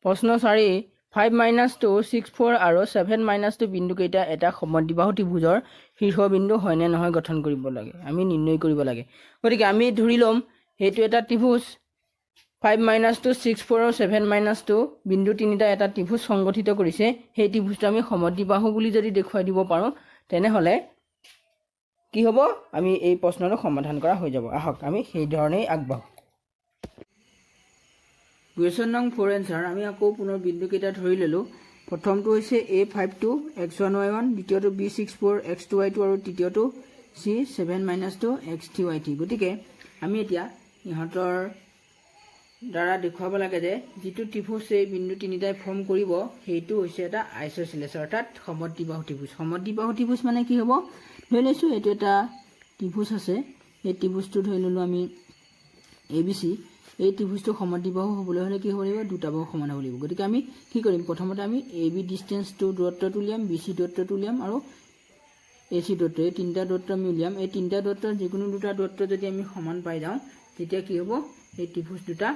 প্ৰশ্ন 4, 5 -2 6 4 আৰু 7 -2 বিন্দুকেইটা এটা সমদ্বিবাহু ত্ৰিভুজৰ শীৰ্ষবিন্দু হয়নে নহয় গঠন কৰিব লাগে, আমি নিৰ্ণয় কৰিব লাগে। গতিকে আমি ধৰি ল'ম সেইটো এটা ত্ৰিভুজ। 5 -2 6 4 আৰু 7 -2 বিন্দু তিনিটা এটা ত্ৰিভুজ সংগঠিত কৰিছে। সেই ত্ৰিভুজটো আমি সমদ্বিবাহু বুলি যদি দেখুৱাই দিব পাৰোঁ, তেনেহ'লে কি হ'ব? আমি এই প্ৰশ্নটো সমাধান কৰা হৈ যাব। আহক, আমি সেই ধৰণেই আগবাঢ়োঁ। কুৱেশ্যন নং 4 এনচাৰ। আমি আকৌ পুনৰ বিন্দুকেইটা ধৰি ল'লোঁ। প্ৰথমটো হৈছে A 5 2 x 1 y 1, দ্বিতীয়টো B 6 4 x 2 y 2 আৰু তৃতীয়টো C 7 -2 x 3 y 3। গতিকে আমি এতিয়া ইহঁতৰ দ্বাৰা দেখুৱাব লাগে যে যিটো ত্ৰিভুজ এই বিন্দু তিনিটাই ফৰ্ম কৰিব, সেইটো হৈছে এটা আইচ'চিলেছ, অৰ্থাৎ সমদ্বিবাহু ত্ৰিভুজ। সমদ্বিবাহু ত্ৰিভুজ মানে কি হ'ব? ধৰি লৈছোঁ এইটো এটা ত্ৰিভুজ আছে। এই ত্ৰিভুজটো ধৰি ল'লোঁ আমি এ বি চি। এই ত্ৰিভুজটো সমদ্বিবাহু হ'বলৈ হ'লে কি হ'ব লাগিব? দুটা বাহু সমান হ'ব লাগিব। গতিকে আমি কি কৰিম? প্ৰথমতে আমি এ বি ডিষ্টেঞ্চটো, দূৰত্বটো উলিয়াম, বি চি দূৰত্বটো উলিয়াম আৰু এ চি দূৰত্ব। এই তিনিটা দূৰত্ব আমি উলিয়াম। এই তিনিটা দূৰত্বৰ যিকোনো দুটা দূৰত্ব যদি আমি সমান পাই যাওঁ, তেতিয়া কি হ'ব? এই ত্ৰিভুজ দুটা,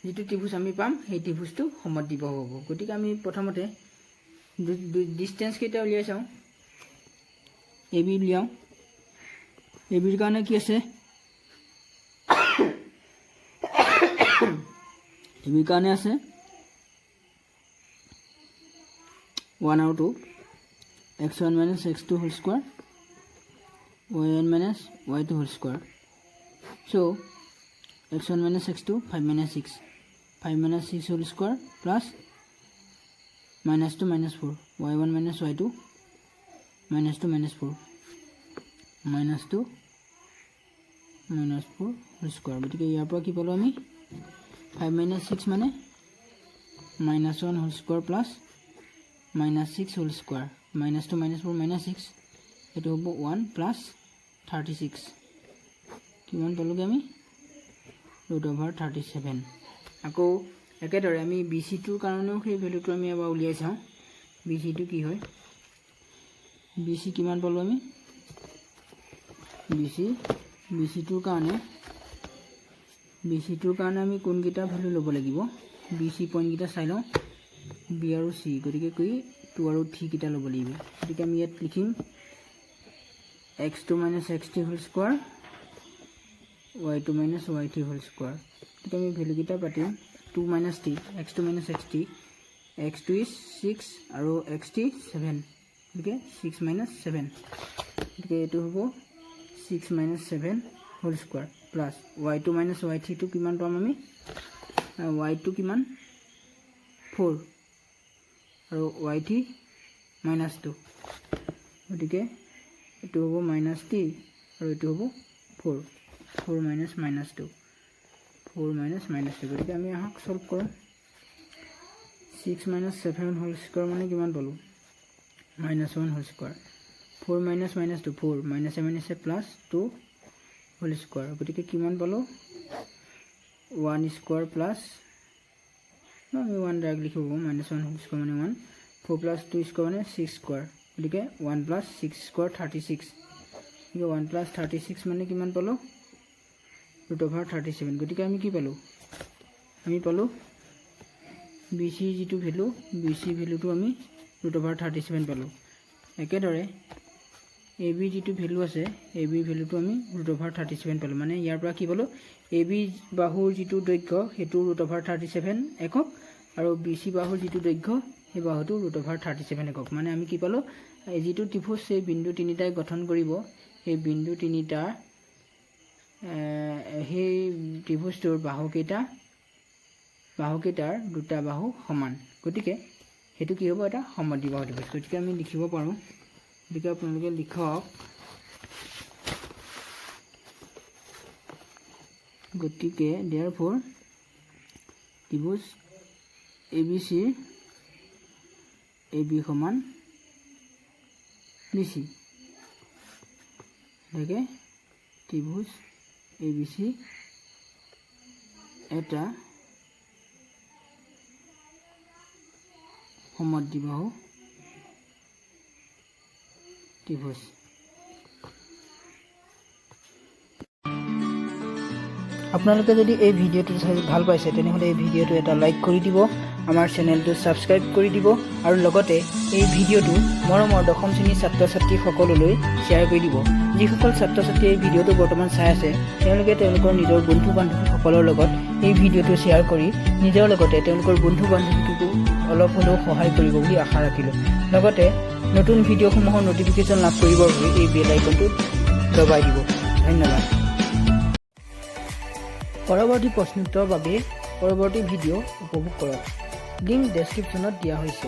যিটো ত্ৰিভুজ আমি পাম, সেই ত্ৰিভুজটো সমদ্বিবাহু হ'ব। গতিকে আমি প্ৰথমতে ডিষ্টেঞ্চ কেইটা উলিয়াই চাওঁ। এ বি উলিয়াওঁ। এ বিৰ কাৰণে কি আছে? এ বিৰ কাৰণে আছে 1 আৰু 2, x 1 minus x 2 whole square, y 1 minus y 2 whole square. So x 1 minus x 2, 5 minus 6, 5 minus 6 whole square plus minus 2 minus 4, y 1 minus y 2, minus 2 minus 4, minus 2 minus 4 whole square. গতিকে ইয়াৰ পৰা কি পালোঁ আমি? ফাইভ মাইনাছ ছিক্স মানে minus 1 whole square plus minus 6 whole square, minus 2 minus 4, minus 6। এইটো হ'ব one plus 36। কিমান পালোঁগৈ আমি? Root over 37। আকৌ একেদৰে আমি বি চিটোৰ কাৰণেও সেই ভেলুটো আমি এবাৰ উলিয়াই চাওঁ। বি চিটো কি হয়? বি চি কিমান পালোঁ আমি? বি চিটোৰ কাৰণে আমি কোনকেইটা ভেলু ল'ব লাগিব? বি চি পইণ্টকেইটা চাই লওঁ, বি আৰু চি। গতিকে কি টু আৰু থ্ৰীকেইটা ল'ব লাগিব। গতিকে আমি ইয়াত লিখিম x 2 minus x 3 whole square, y 2 minus y 3 whole square। গতিকে আমি ভেলুকেইটা পাতিম। 2 minus 3, x 2 minus x 3, x 2 is 6 আৰু এক্স থ্ৰী ছেভেন। গতিকে ছিক্স মাইনাছ ছেভেন। গতিকে এইটো হ'ব 6 minus 7 whole square plus y 2 minus y থ্ৰীটো কিমান পাম আমি? ৱাই টু কিমান? ফ'ৰ আৰু ৱাই থ্ৰী মাইনাছ টু। গতিকে এইটো হ'ব মাইনাছ থ্ৰী আৰু এইটো হ'ব 4, 4 minus minus 2, 4 minus minus 2। গতিকে আমি আহক চল্ভ কৰোঁ। 6 minus 7 whole square মানে কিমান পালোঁ? Minus 1 whole square, 4 minus minus 2, 4, মাইনাছে মাইনাছে plus two whole square. গতিকে কিমান পালোঁ? ওৱান স্কুৱাৰ প্লাছ, আমি ওৱান ডাইৰেক্ট লিখিব পাৰোঁ। মাইনাছ ওৱান হোল স্কুৱাৰ মানে 1, 4 প্লাছ টু স্কুৱাৰ মানে ছিক্স স্কুৱাৰ। গতিকে 1 plus 6 square, 36। গতিকে ওৱান প্লাছ 36 মানে কিমান পালোঁ? Root over 37। গতিকে আমি কি পালোঁ? আমি পালোঁ বি চিৰ যিটো ভেলু, বি চি ভেলুটো আমি ৰুট অভাৰ 37 পালোঁ। একেদৰে এ বি যিটো ভেলু আছে, এ বিৰ ভেলুটো আমি ৰুট অভাৰ 37 পালোঁ। মানে ইয়াৰ পৰা কি পালোঁ? এ বি বাহুৰ যিটো দৈৰ্ঘ্য, সেইটো ৰুট অভাৰ 37 একক আৰু বি চি বাহুৰ যিটো দৈৰ্ঘ্য, সেই বাহুটো ৰুট অভাৰ 37 একক। মানে আমি কি পালোঁ? এই যিটো ত্ৰিভুজ সেই বিন্দু তিনিটাই গঠন কৰিব, সেই বিন্দু তিনিটা, সেই ত্ৰিভুজটোৰ বাহুকেইটাৰ দুটা বাহু সমান। গতিকে সেইটো কি হ'ব? এটা সমদ্বিবাহু ত্ৰিভুজ। গতিকে আমি লিখিব পাৰোঁ, গতিকে আপোনালোকে লিখক, গতিকে দেয়াৰফ'ৰ ত্ৰিভুজ এ বি চিৰ এ বি সমান বি চি। গতিকে ত্ৰিভুজ এ বি চি এটা সমদ্বিবাহু ত্ৰিভুজ। আপোনালোকে যদি এই ভিডিঅ'টো চাই ভাল পাইছে, তেনেহ'লে এই ভিডিঅ'টো এটা লাইক কৰি দিব, আমাৰ চেনেলটো ছাবস্ক্ৰাইব কৰি দিব আৰু লগতে এই ভিডিঅ'টো মৰমৰ দশম শ্ৰেণীৰ ছাত্ৰ ছাত্ৰীসকললৈ শ্বেয়াৰ কৰি দিব। যিসকল ছাত্ৰ ছাত্ৰীয়ে এই ভিডিঅ'টো বৰ্তমান চাই আছে, তেওঁলোকে তেওঁলোকৰ নিজৰ বন্ধু বান্ধৱীসকলৰ লগত এই ভিডিঅ'টো শ্বেয়াৰ কৰি নিজৰ লগতে তেওঁলোকৰ বন্ধু বান্ধৱীকো অলপ হ'লেও সহায় কৰিব বুলি আশা ৰাখিলোঁ। লগতে নতুন ভিডিঅ'সমূহৰ ন'টিফিকেশ্যন লাভ কৰিবৰ বাবে এই বেল আইকনটো দবাই দিব। ধন্যবাদ। পৰৱৰ্তী প্ৰশ্নোত্তৰৰ বাবে পৰৱৰ্তী ভিডিঅ' উপভোগ কৰক। লিংক ডেছক্ৰিপশ্যনত দিয়া হৈছে।